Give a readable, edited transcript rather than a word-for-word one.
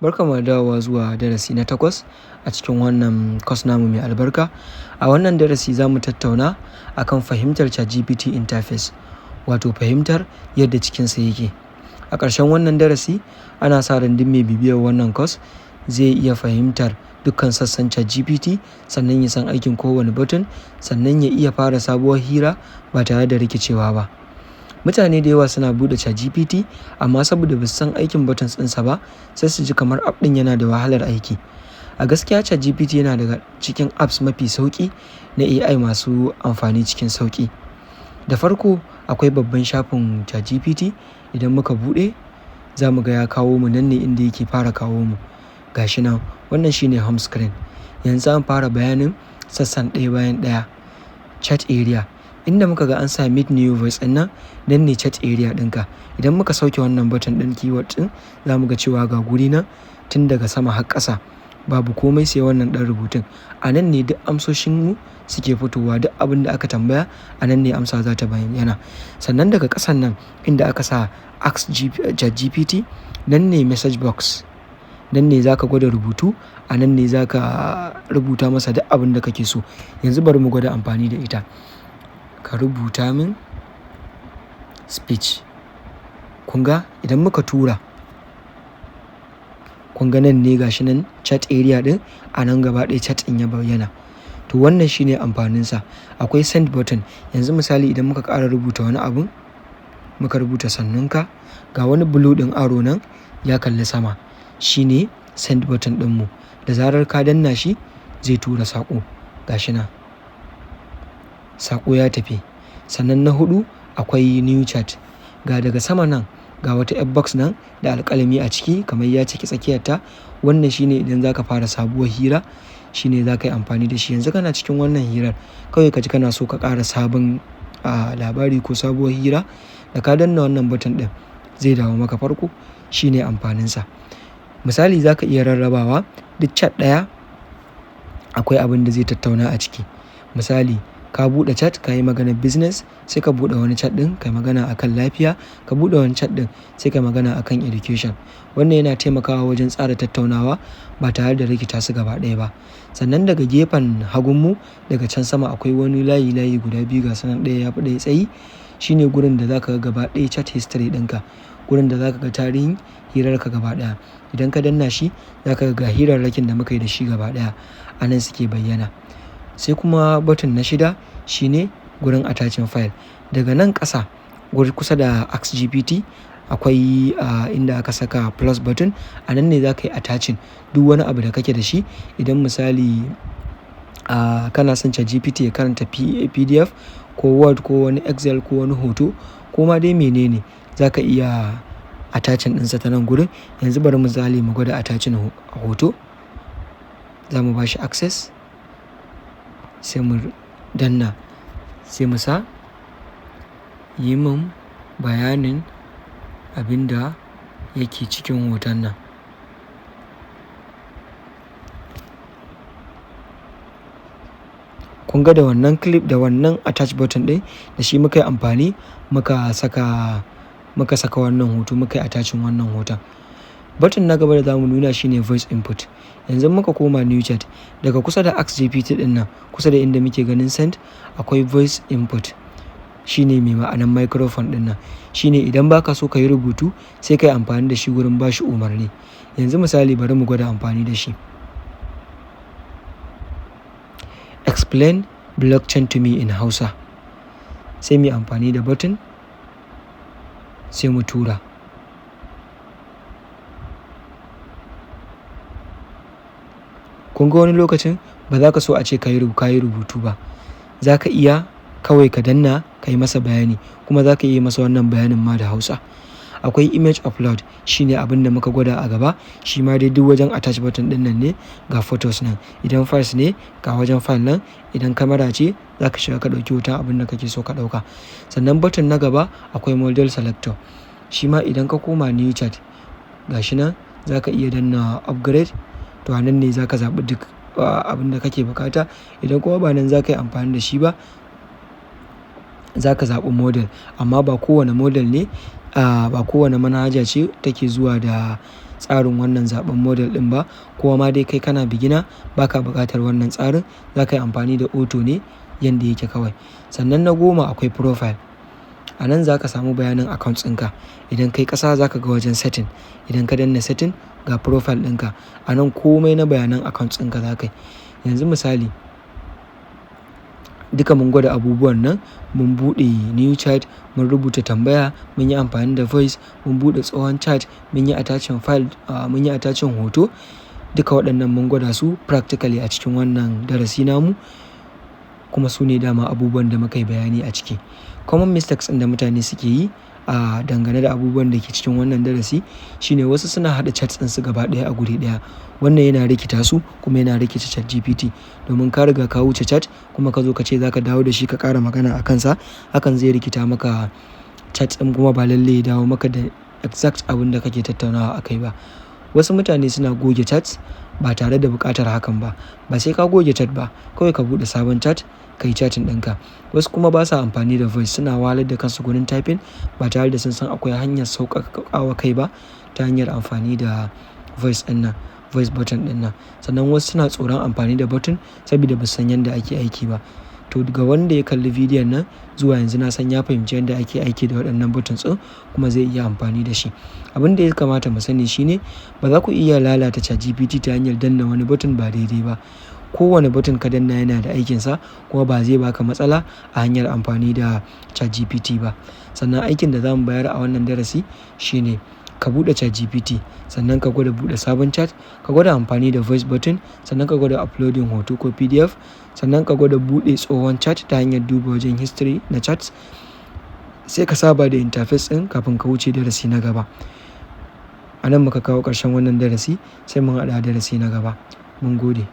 Barkanmu da dawowa zuwa darasi na 8 a cikin wannan course namu mai albarka. A wannan darasi za mu tattauna akan fahimtar ChatGPT interface, wato fahimtar yadda cikinsa yake. A ƙarshen wannan darasi ana sa ran duk mai bibiyar wannan course zai iya fahimtar dukkan sassan ChatGPT, sannan ya san aikin kowane button, sannan ya iya fara sabuwar hira ba tare da rikicewa ba. Mutane da yawa suna buɗe ChatGPT amma saboda ba su san aikin buttons ɗinsa ba, sai su ji kamar app ɗin yana da wahalar aiki. A gaskiya ChatGPT yana daga cikin apps mafi sauƙi na AI masu amfani cikin sauƙi. Da farko akwai babban shafin ChatGPT. Idan muka buɗe za mu ga ya kawo mu nan ne inda yake fara kawo mu. Ga shi nan, wannan shine home screen. Yanzu an fara bayanin sassan ɗaya bayan ɗaya. Chat area, inda muka ga an sa meet new voice ɗin nan, nan ne chat area ɗinka. Idan muka sauke wannan button ɗin keyword ɗin, za mu ga cewa ga guri nan tun daga sama har ƙasa babu komai sai wannan ɗan rubutun. A nan ne duk amsoshinmu suke fitowa, duk abin da aka tambaya a nan ne amsa za ta bayyana. Sannan daga ƙasan nan inda aka sa Ask ChatGPT, nan ne message box. Nan ne za ka gwada rubutu, a nan ne za ka rubuta masa duk abin da kake so. Yanzu bari mu gwada amfani da ita. Ka rubuta min speech. Kun ga idan muka tura, kun ga nan ne gashi nan chat area ɗin, a nan gaba ɗaya chat ɗin ya bayyana. To wannan shine amfaninsa. Akwai send button. Yanzu misali idan muka ƙara rubuta wani abun, muka rubuta sannunka, ga wani blue ɗin arrow nan ya kalli sama. Shine send button ɗinmu. Da zarar ka danna shi zai tura saƙo. Gashi nan. Saƙo ya tafi. Sannan na huɗu akwai new chat. Ga daga sama nan ga wata yar box nan da alƙalami a ciki kamar ya ciki tsakiyarta. Wannan shine idan za ka fara sabuwar hira, shine za ka yi amfani da shi. Yanzu kana cikin wannan hirar kawai ka ji kana so ka ƙara sabon, labari ko sabuwar hira, da ka danna wannan button ɗin zai dawo maka farko. Shine amfaninsa. Misali za ka iya rarrabawa duk chat ɗaya akwai abin da zai tattauna a ciki. Misali ka buɗe chat ka yi maganar business, sai ka buɗe wani chat ɗin ka yi magana akan lafiya, ka buɗe wani chat ɗin sai ka yi magana akan education. Wannan yana taimakawa wajen tsara tattaunawa ba tare da rikita su gaba ɗaya ba. Sannan daga gefen hagunmu daga can sama akwai wani layi layi guda biyu ga sunan ɗaya ya fi ɗaya tsayi. Shine gurin da za ka ga gaba ɗaya chat history ɗinka. Gurin da za ka ga tarihin hirarka gaba ɗaya. Idan ka danna shi za ka ga hirarrakin da muka yi da shi gaba ɗaya a nan suke bayyana. Sai kuma button na shida shine gurin attaching file. Daga nan ƙasa guri kusa da Ask GPT akwai, inda aka saka plus button. A nan ne za ka yi attaching duk wani abu da kake da shi. Idan misali, kana son ChatGPT ya karanta PDF ko Word ko wani Excel ko wani hoto ko ma dai mene ne, za ka iya attaching ɗinsa ta nan gurin. Yanzu bari misali mu gwada attaching hoto. Za mu ba shi access sai mu danna, sai mu sa yi mun bayanin abin da yake cikin hoton nan. Kun ga da wannan clip da wannan attach button ɗin da shi muka yi amfani muka saka wannan hoto, muka yi attaching wannan hoton. Button na gaba da za mu nuna shine voice input. Yanzu muka koma new chat daga kusa da Ask GPT ɗin nan kusa da inda muke ganin send akwai voice input. Shine mai ma'anar microphone ɗin nan. Shine idan ba ka so ka yi rubutu sai ka yi amfani da shi wurin ba shi umarni. Yanzu misali bari mu gwada amfani da shi. Explain blockchain to me in Hausa. Sai muyi amfani da button sai mu tura. Kun ga wani lokacin ba za ka so a ce ka yi rubutu ba. Za ka iya kawai ka danna ka yi masa bayani kuma za ka iya masa wannan bayanin ma da Hausa. Akwai image upload, shine abin da muka gwada a gaba. Shi ma dai duk wajen attach button ɗin nan ne, ga photos nan. Idan files ne ga wajen file nan. Idan camera ce za ka shiga ka ɗauki hoton abin da kake so ka ɗauka. Sannan button na gaba akwai model selector. Shi ma idan ka koma new chat gashi nan za ka iya danna upgrade. To a nan ne za ka zaɓi duk, abin da kake bukata. Idan kuma ba nan za ka yi amfani da shi ba, za ka zaɓi model. Amma ba kowane model ne, ba kowane manhaja ce take zuwa da tsarin wannan zaɓen model ɗin ba. Ko ma dai kai kana beginner, ba ka buƙatar wannan tsarin. Za ka yi amfani da auto ne yanda yake kawai. Sannan na 10 akwai profile. A nan za ka samu bayanin account ɗinka. Idan kai ƙasa, za ka ga wajen setting. Idan ka danna setting, ga profile ɗinka. A nan komai na bayanan account ɗinka za ka yi. Yanzu misali, duka mun gwada abubuwan nan, mun buɗe new chat, mun rubuta tambaya, mun yi amfani da voice, mun buɗe tsohon chat, mun yi attaching file, mun yi attaching hoto. Duka waɗannan mun gwada su practically a cikin wannan darasi namu, kuma su ne dama abubuwan da muka yi bayani a ciki. Common mistakes ɗin da mutane suke yi a dangane da abubuwan da ke cikin wannan darasi shine wasu suna haɗa chats ɗinsu gaba ɗaya a guri ɗaya. Wannan yana rikita su kuma yana rikita ChatGPT, domin ka riga ka wuce chat kuma ka zo ka ce za ka dawo da shi ka ƙara magana a kansa. Hakan zai rikita maka chat ɗin, kuma ba lallai ya dawo maka da exact abin da kake tattaunawa a kai ba. Wasu mutane suna goge chats ba tare da buƙatar hakan ba. Ba sai ka goge chat ba, kawai ka buɗe sabon chat ka yi chatting ɗinka. Wasu kuma basa amfani da voice, suna wahalar da kansu gurin typing ba tare da sun san akwai hanyar sauƙaƙawa kai ba ta hanyar amfani da voice ɗin nan, voice button ɗin nan. Sannan wasu suna tsoron amfani da button saboda ba su san yadda ake aiki ba. To, ga wanda ya kalli bidiyon nan zuwa yanzu, na san ya fahimci yadda ake aiki da waɗannan buttons ɗin kuma zai iya amfani da shi. Abin da ya kamata mu sani shine ba za ku iya lalata ChatGPT ta hanyar danna wani button ba daidai ba. Kowane button ka danna yana da aikinsa, kuma ba zai baka matsala a hanyar amfani da ChatGPT ba. Sannan aikin da za mu bayar a wannan darasi shine ka buɗe ChatGPT, sannan ka gwada buɗe sabon chat, ka gwada amfani da voice button, sannan ka gwada uploading hoto ko PDF, sannan ka gwada buɗe tsohon chat ta hanyar duba wajen history na chats. Sai ka saba da interface ɗin kafin ka wuce darasi na gaba. A nan muka kawo ƙarshen wannan darasi, sai mun haɗu a darasi na gaba. Mun gode.